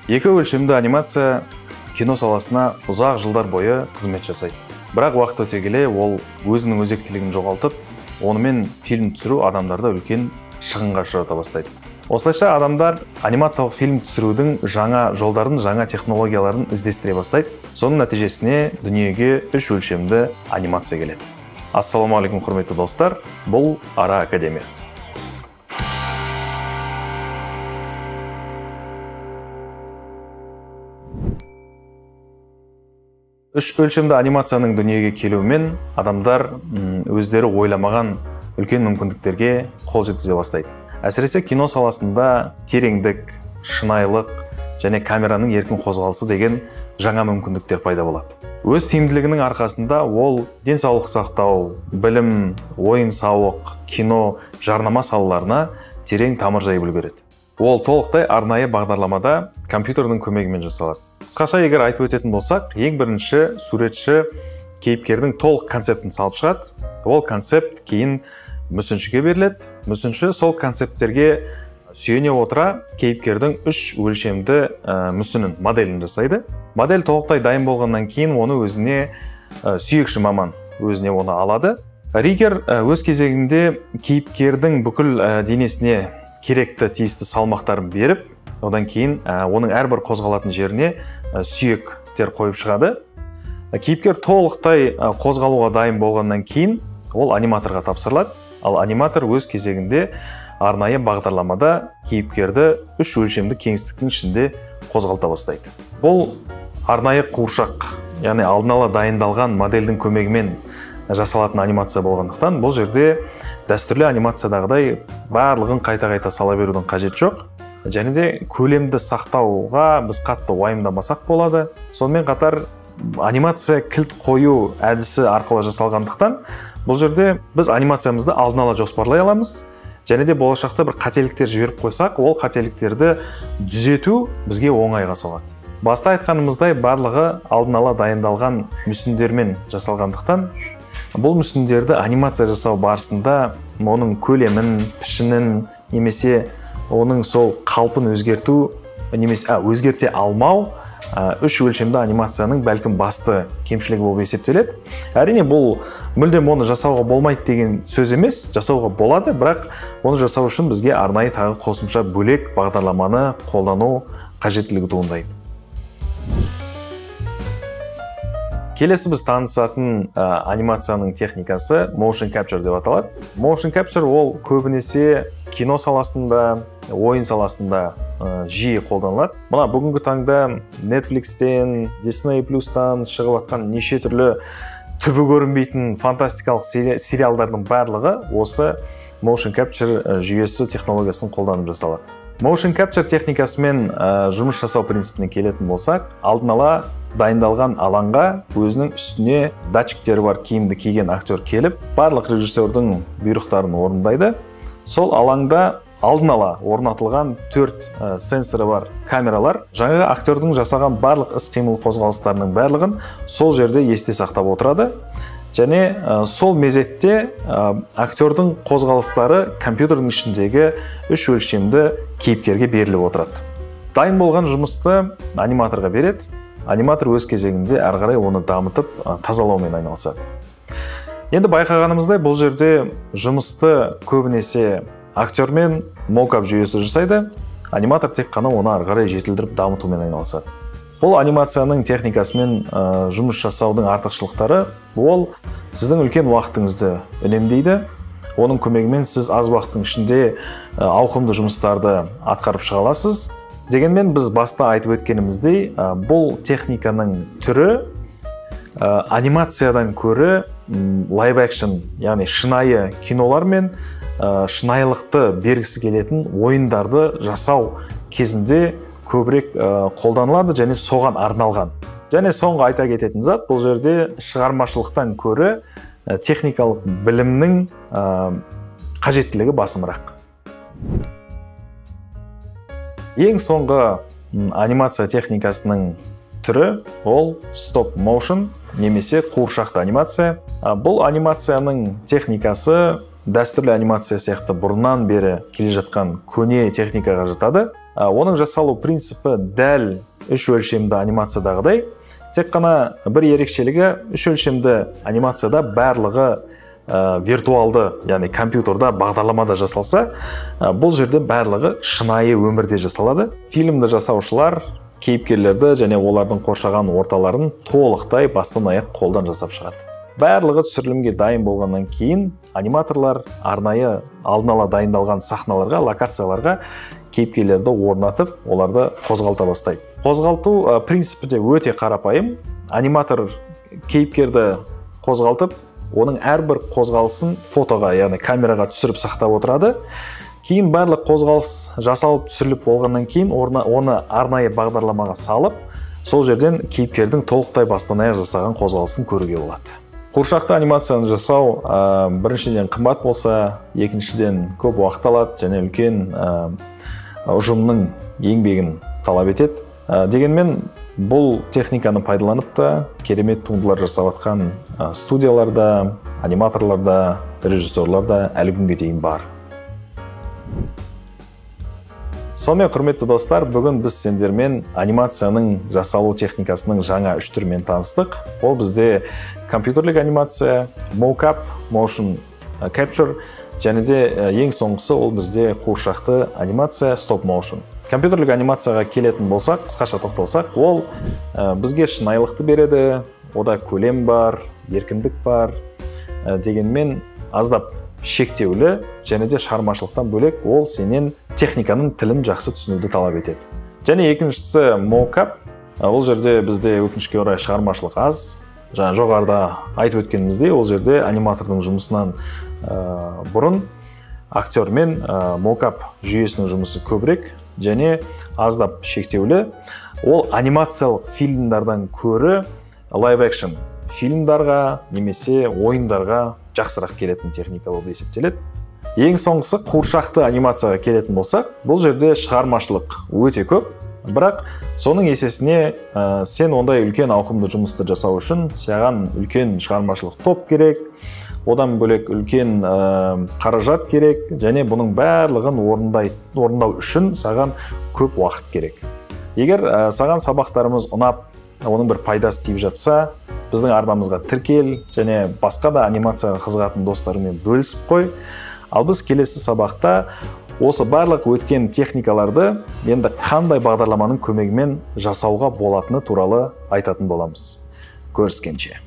Екі өлшемді анимация кино саласына ұзақ жылдар бойы қызмет жасайды. Бірақ уақыт өте келе ол өзінің өзектілігін жоғалтып, онымен фильм түсіру адамдарды үлкен шығынға ұшырата бастайды. Осылайша адамдар анимациялық фильм түсірудің жаңа жолдарын, жаңа технологияларын іздестіре бастайды. Соның нәтижесіне дүниеге үш өлшемді анимация келеді. Ассалаумағалейкум, құрметті достар, бұл Ара Академиясы. Үш өлшемді анимацияның дүниеге келуімен адамдар өздері ойламаған үлкен мүмкіндіктерге қол жеткізе бастайды. Әсіресе кино саласында тереңдік, шынайылық және камераның еркін қозғалысы деген жаңа мүмкіндіктер пайда болады. Өз тиімділігінің арқасында ол денсаулық сақтау, білім, ойын-сауық, кино, жарнама салаларына терең тамыр жайып үлгереді. Ол толықтай арнайы бағдарламада компьютердің көмегімен жасалады. Қысқаша егер айтып өтетін болсақ, ең бірінші суретші кейіпкердің толық концептін салып шығады. Ол концепт кейін мүсіншіге беріледі. Мүсінші сол концепттерге сүйене отыра кейіпкердің үш өлшемді мүсінін, моделін жасайды. Модель толықтай дайын болғаннан кейін оны өзіне сүйекші маман өзіне оны алады. Ригер өз кезегінде кейіпкердің бүкіл денесіне керекті тиісті салмақтарын беріп, одан кейін оның әрбір қозғалатын жеріне сүйектер қойып шығады. Кейіпкер толықтай қозғалуға дайын болғаннан кейін ол аниматорға тапсырылады. Ал аниматор өз кезегінде арнайы бағдарламада кейіпкерді үш өлшемді кеңістіктің ішінде қозғалта бастайды. Бұл арнайы қуыршақ, яғни алдын ала дайындалған модельдің көмегімен жасалатын анимация болғандықтан, бұл жерде дәстүрлі анимациядағыдай барлығын қайта-қайта сала берудің қажеті жоқ. Және де көлемді сақтауға біз қатты уайымдамасақ болады. Сонымен қатар анимация кілт қою әдісі арқылы жасалғандықтан, бұл жерде біз анимациямызды алдын ала жоспарлай аламыз. Және де болашақта бір қателіктер жіберіп қойсақ, ол қателіктерді түзету бізге оңайға соғады. Баста айтқанымыздай, барлығы алдын ала дайындалған мүсіндермен жасалғандықтан, бұл мүсіндерді анимация жасау барысында оның көлемін, пішінін немесе оның сол қалпын өзгерту немесе өзгерте алмау үш өлшемді анимацияның бәлкім басты кемшілігі болып есептеледі. Әрине, бұл мүлдем оны жасауға болмайды деген сөз емес, жасауға болады, бірақ оны жасау үшін бізге арнайы тағы қосымша бөлек бағдарламаны қолдану қажеттілігі туындайды. Келесі біз танысатын анимацияның техникасы motion capture деп аталады. Motion capture ол көбінесе кино саласында, ойын саласында жиі қолданылады. Мына бүгінгі таңда Netflixтен, Disney Plus'тан шығып жатқан неше түрлі түбі көрінбейтін фантастикалық сериалдардың барлығы осы motion capture жүйесі технологиясын қолданып жасалады. Motion capture техникасымен жұмыс жасау принципіне келетін болсақ, алдын ала дайындалған алаңға өзінің үстіне датчиктері бар киімді киген актер келіп, барлық режиссердің бұйрықтарын орындайды. Сол алаңда алдын ала орнатылған 4 сенсоры бар камералар жаңағы актердің жасаған барлық іс-қимыл қозғалыстарының барлығын сол жерде есте сақтап отырады. Және сол мезетте актердің қозғалыстары компьютердің ішіндегі үш өлшемді кейіпкерге беріліп отырады. Дайын болған жұмысты аниматорға береді. Аниматор өз кезегінде әрі қарай оны дамытып, тазалаумен айналысады. Енді байқағанымыздай, бұл жерде жұмысты көбінесе актер мен мокап жүйесі жасайды. Аниматор тек қана оны әрі қарай жетілдіріп дамытумен айналысады. Бұл анимацияның техникасымен жұмыс жасаудың артықшылықтары, ол сіздің үлкен уақытыңызды үнемдейді. Оның көмегімен сіз аз уақыттың ішінде ауқымды жұмыстарды атқарып шыға аласыз. Дегенмен біз баста айтып өткеніміздей, бұл техниканың түрі анимациядан көрі live action, яғни шынайы кинолар мен шынайылықты бергісі келетін ойындарды жасау кезінде көбірек қолданылады және соған арналған. Және соңғы айта кететін зат, бұл жерде шығармашылықтан көрі техникалық білімнің қажеттілігі басымырақ. Ең соңғы анимация техникасының түрі ол stop motion немесе қуыршақты анимация. Бұл анимацияның техникасы дәстүрлі анимация сияқты бұрыннан бері келе жатқан көне техникаға жатады. Оның жасалу принципі дәл үш өлшемді анимациядағыдай. Тек қана бір ерекшелігі, үш өлшемді анимацияда барлығы виртуалды, яғни компьютерда, бағдарламада жасалса, бұл жерде барлығы шынайы өмірде жасалады. Фильмді жасаушылар кейіпкерлерді және олардың қоршаған орталарын толықтай бастан аяқ қолдан жасап шығады. Барлығы түсірілімге дайын болғаннан кейін аниматорлар арнайы алдын ала дайындалған сахналарға, локацияларға кейіпкерлерді орнатып, оларды қозғалта бастайды. Қозғалту принципі де өте қарапайым. Аниматор кейіпкерді қозғалтып, оның әрбір қозғалысын фотоға, яғни камераға түсіріп сақтап отырады. Кейін барлық қозғалыс жасалып түсіріліп болғаннан кейін оны арнайы бағдарламаға салып, сол жерден кейіпкердің толықтай бастан аяқ жасаған қозғалысын көруге болады. Қуыршақты анимацияны жасау біріншіден қымбат болса, екіншіден көп уақыт алады және үлкен ұжымның еңбегін талап етеді. Дегенмен бұл техниканы пайдаланып та керемет туындылар жасап жатқан студияларда, аниматорларда, режиссерларда әлі күнге дейін бар. Сонымен, құрметті достар, бүгін біз сендермен анимацияның жасалу техникасының жаңа үш түрімен таныстық. Ол бізде компьютерлік анимация, mocap, motion capture және де ең соңғысы ол бізде қуыршақты анимация, stop motion. Компьютерлік анимацияға келетін болсақ, қысқаша тоқталсақ, ол бізге шынайылықты береді, ода көлем бар, еркіндік бар, дегенмен аздап шектеулі және де шығармашылықтан бөлек ол сенен техниканың тілін жақсы түсінуді талап етеді. Және екіншісі mocap. Ол жерде бізде өкінішке орай шығармашылық аз. Жаңа жоғарыда айтып өткеніміздей, ол жерде аниматордың жұмысынан бұрын актер мен mocap жүйесінің жұмысы көбірек және аздап шектеулі. Ол анимациялық фильмдардан көрі live action фильмдарға немесе ойындарға жақсырақ келетін техника болып есептеледі. Ең соңғысы қуыршақты анимацияға келетін болсақ, бұл жерде шығармашылық өте көп, бірақ соның есесіне сен ондай үлкен ауқымды жұмысты жасау үшін саған үлкен шығармашылық топ керек, одан бөлек үлкен қаражат керек және бұның барлығын орындау үшін саған көп уақыт керек. Егер саған сабақтарымыз ұнап, оның бір пайдасы тиіп жатса, біздің арнамызға тіркел және басқа да анимацияға қызығатын достарыңмен бөлісіп қой. Ал біз келесі сабақта осы барлық өткен техникаларды енді қандай бағдарламаның көмегімен жасауға болатыны туралы айтатын боламыз. Көріскенше.